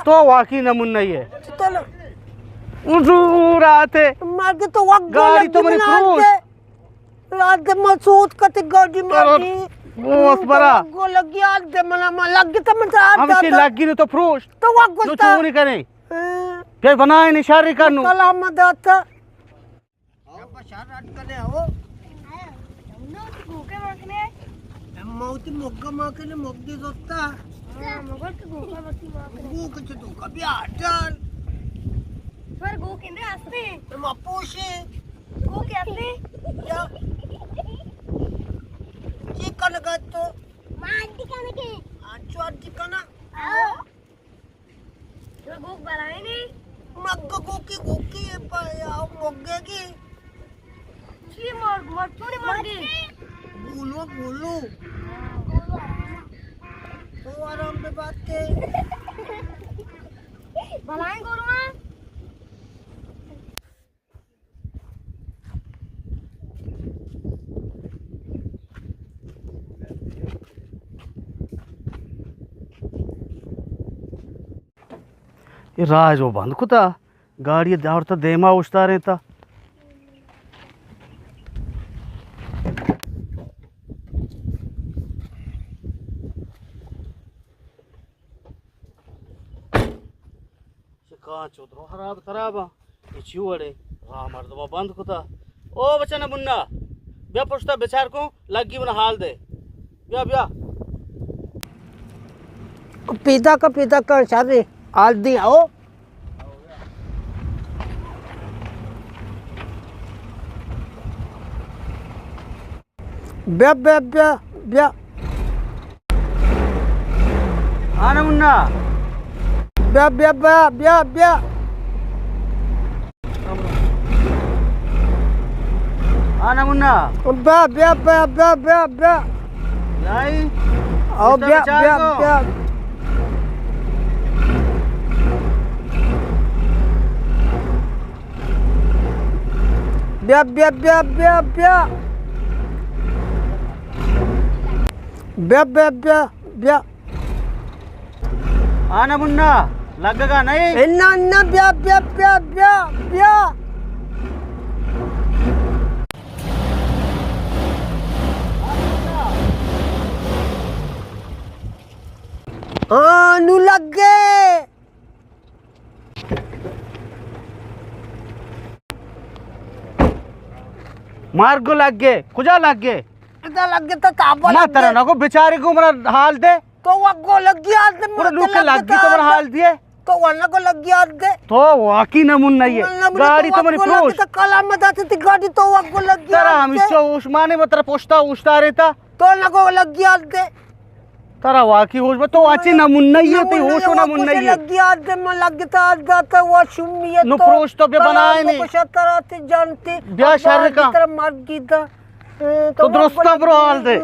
تو واقعی نمونہ ئے۔ چطور؟ اون دور آتے۔ مگہ تو وقت گاڑی تو منی پروش۔ لاد ما سوت کتے گاڑی ماتی۔ بوس برا۔ گو لگی آد دے منا، ما لگی تا من تا آد ہمیشہ داتا۔ لگی نو تو پروش۔ تو وقت نو گوشتا۔ چونی کنے؟ ہاں۔ پھر بنائے نی شر کنو۔ کلام داتا۔ شر اٹکنے ہو۔ موتی گوکے ماکنے۔ موتی مگا ماکنے، مگی زوتا۔ ہاں، مگر تو گوکا متی ماکنے۔ گوکے چے تو کبھی آٹل۔ پر گوکے اندر آستے۔ ما پوشے۔ گوکے آستے۔ یا۔ چی کنگا تو؟ ما آنٹی کنگے۔ آنچو آنٹی کنا؟ ہاں۔ تو گوک بلائے نے؟ مگہ گوکی گوکی پا یا مگہ گی۔ چی مرگ؟ مرگ چوڑی مرگی؟ گولو، گولو۔ تو آرام بے بات کے۔ بلائیں گولو ہاں۔ اے راہ جو بند کتا، گاڑی داورتا دیما اوشتارینتا۔ چہ کانچ و درو خراب خراب آں۔ اے چی وڑے؟ راہ مردم بند کتا۔ او بچہ نمونہ، بیا پشتا بچار کن، لگی من حال دے۔ بیا، بیا۔ پیدا کا، پیدا کا، شر حال دی، او۔ بیا، بیا، بیا، بیا۔ آ نمونہ۔ بیا، بیا، بیا، بیا، بیا۔ آ نمونہ۔ بیا، بیا، بیا، بیا، بیا، بیا۔ لائی۔ او بیا، بیا، بیا۔ بیا، بیا، بیا، بیا، بیا۔ بیا، بیا، بیا، بیا۔ آ نمونہ لگگا نہیں؟ انا، انا، بیا، بیا، بیا، بیا، بیا۔ ہاں، نو لگے۔ مارگو لگے، کجا لگے؟ کجا لگے تو تابا ما لگے۔ ترا نگو بیچارے کو منا حال دے۔ تو وگو لگی حال دے، منا لگے تو منا حال دے۔ تو ونگو لگی حال دے۔ تو واقعی نمونہ ئے۔ گاڑی تو منی پروش۔ تو کلام داتے تی گاڑی تو وگو لگی حال دے۔ ترا ہمیشہ اوش مانے، ما ترا پشتا اوشتارے تا۔ تو نگو لگی حال دے۔ ترا واقعی ہوش با، تو اچی نمونہ ئے، تئی ہوش و نمونہ ئے۔ لگی آدم لگتا آداتا و شمی نو تو پروش تو بے بنائے نے۔ کشا ترا تے جانتے۔ بیا شر کا۔ ترا مر گیتا۔ تو درستا برو حال دے۔